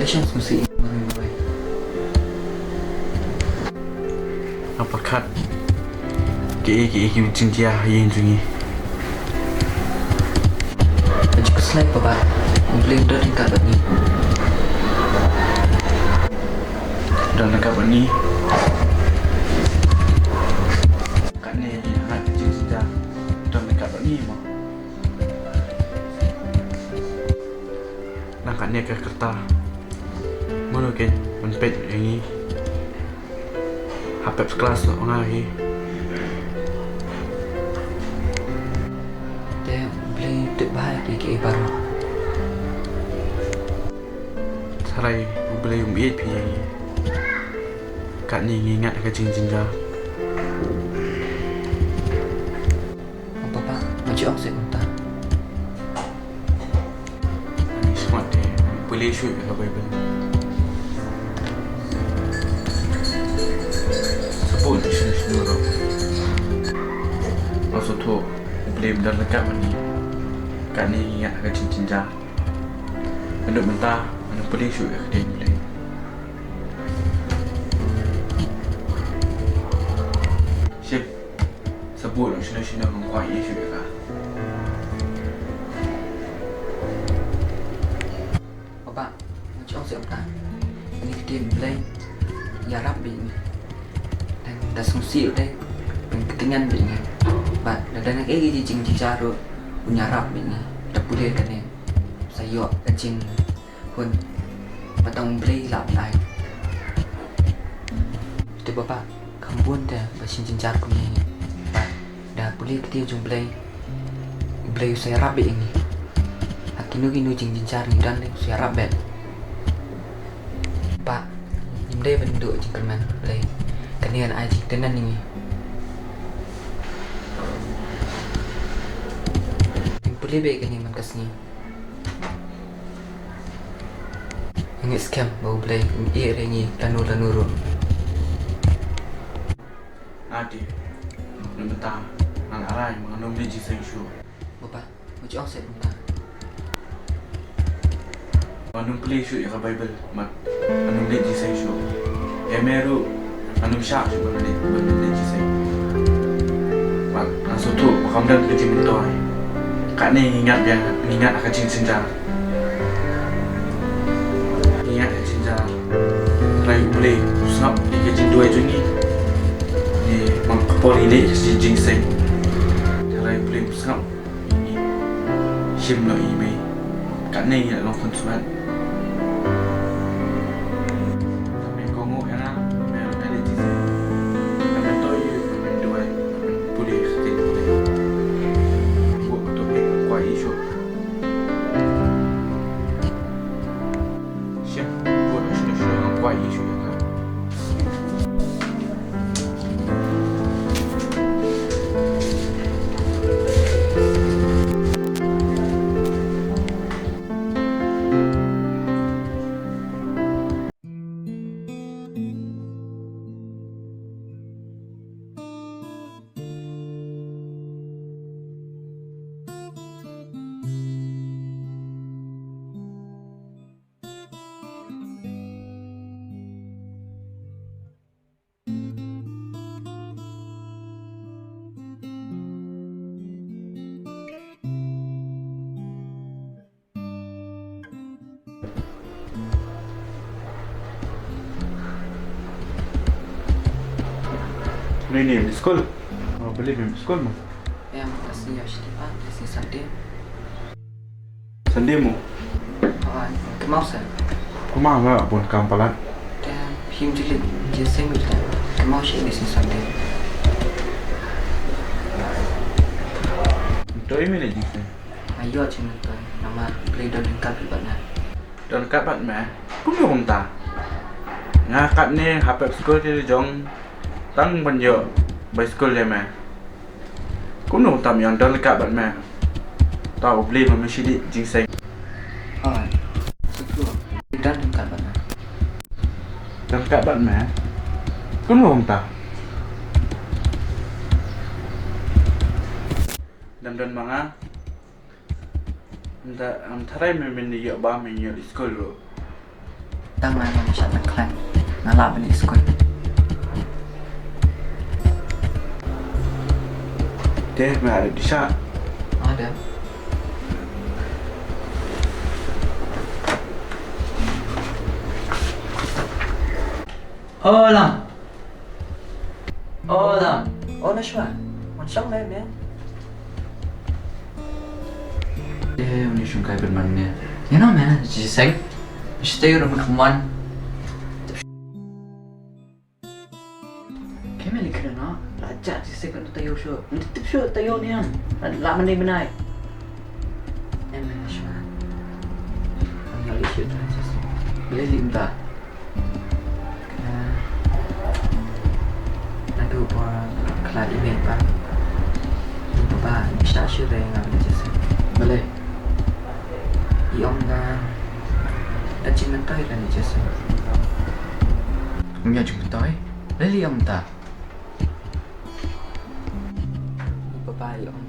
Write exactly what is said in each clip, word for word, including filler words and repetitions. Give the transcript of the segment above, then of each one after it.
Sngewsih marwei marwei. Nga pyrkhat kiei kiei ki jingjia ha ïing jong ngi. Nga ju khuslai Papa, U Blei u don ryngkat bad ngi. Don ryngkat bad ngi. Katne ngi hangne ka jingjia don ryngkat bad ngi mo. Nang katne ka rta. Mano kin ban peit ïa ngi? Ha pep klas noh nga hi. Te U Blei u tip bha ïa kiei kiei baroh. Tharai U Blei um ïeit phi ïa ngi. Katne ngi ngat ha ka jingjynjar. Papa, nga ju ong seh kumta. Ani smat te, pule shuh ïa ka Bible. Sabut shano shano ruh. Nga sngewthuh U Blei um don ryngkat bad ngi. Katne ngi ngat ha ka jingjynjar. Naduh mynta ngan pule shuh ïa ka ktien U Blei. Shim. Sabut long shano shano ngan kwah ïa shuh ïa ka. Papa, nga ju ong seh kumta. Kane ka ktien U Blei u ïarap bad ngi. Te da sngewsih u dei ban kyntiñan bad ngi. Bad lada don ei ei ki jingjynjar ruh un ïarap bad ngi. Da pule kane sa ïoh ka jing Hun, ba tang U Blei lah ban ai. Te Papa, kham bun te ba shin jynjar kumne. Ba da pule ktien jong U Blei, U Blei u sa ïarap bad ïa ngi. Ha kino kino jingjynjar ngi don, u sa ïarap bad. Papa, ngim dei ban duh jingkyrmen, U Blei. Kane kan ai jingkyrmen ïa ngi. Ngin pule bad kane man ka sngi. Nga ngeit skhem ba U Blei um ïeit ïa ngi lano lano ruh. Ati, nang mynta nga la rai ba ngan ym leit jingïaseng shuh. Papa, nga ju ong seh mynta. Ngan ym pule shuh ïa ka Bible, bad ngan ym leit jingïaseng shuh. Ïa me ruh, ngan ym shah shuh ban leit, ban leit jingïaseng. Bad nga sngewthuh ba kam don ka jingmyntoi. Katne ngi ngat biang, ngi ngat ha ka jingjynjar. Ngi ngat ha ka jingjynjar. Trai U Blei u sngap ïa ka jingduwai jong ngi. Ngi, man ka por ngi leit ka jingïaseng. Trai U Blei u sngap. Shim noh ïa i mei. Katne ngi la long khun smat. Tang me kohnguh ïa nga, me la dei jingïaseng. Tang me to ïa u, me duwai, me pule ïa ka ktien U Blei. Buh to me kwah ïa shuh. Shim, buh to shim shim kwah ïa shuh ïa nga. Ni ni skul. Oh, beli bim skul mo. Em, ka sngi ïa shi pa, ka sngi Sunday. Sunday mo? Ah, kynmaw seh. Kynmaw nga bun kam palat. Te phim ju leit jingïaseng te. Kynmaw shi ka sngi Sunday. To ïa me leit jingïaseng. Nga ïoh jingmyntoi namar U Blei don ryngkat bad nga. Don ryngkat bad me? Kumno kumta? Nga katne ha pep skul te jong tang ban ïoh bai skul ïa me. Kumno kumta me ong don ryngkat bad me? Ta U Blei ma me shi dih jingïaseng. Hooid. Sngewthuh. Don ryngkat bad me. Don ryngkat bad me? Kumno kumta? Dang don ma nga. Ynda, ym, tharai me men ïoh bam, men ïoh skul ruh. Tang lai ban shah na khlaiñ. Nga lah ban ïa skul. Te, nga ada di shah. Ada. Holam. Holam. Oh, Nashwa. Wan shong lai, man. Eh, uni shong kai ben man ne. You know, man, she sang. She stay room, come on. Kemeli kena na, raja si sek tu tayo shu. Nanti tip shu tayo ni am. La mani menai. Em mani shu. Ang yali shu tu shu. Bila lim ta. Kena. Nadu pa kla email pa. Ni pa ba ni sha shu re nga ni jese. Bale. I ong da. Da chin na tai ka ni jese. Nya jung tai. Leli ong ta. Baba ïa ong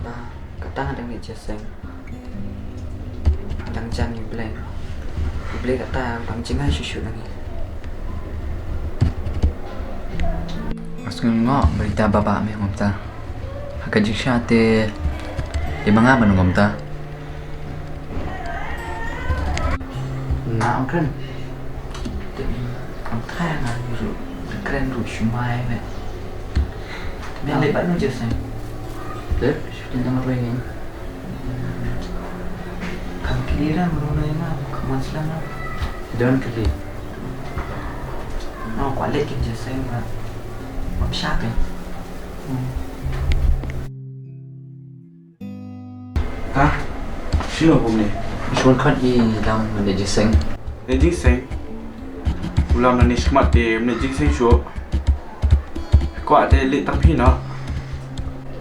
ba kata nga dang leit jingïaseng. Dang jan ïa U Blei. U Blei kata u dang jngai shuh shuh na ngi. Nga sngewthuh ba ita baba me ngam ta. Ha ka jingshisha te ïa ma nga ban ngam ta. Nga ong kren. Te ong kren nga ruh. Kren ruh shumai me. Me leh bad nu je seng. Leh, shu tang ruh ing. Kam clear ra mano na ing, kam slam ra. Don clear. No, kwah leh kin je seng ma. Mam sha ke. Hmm. Ha? Shino kumne? Shon khat i lam mane jiseng. Ne jiseng. Ulam na ni shmat te mane jiseng shu. Ko ate le tang phi no.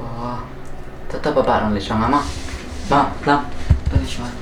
Oh. Tata baba nang le shong ama. Ba, lam. Tata shong.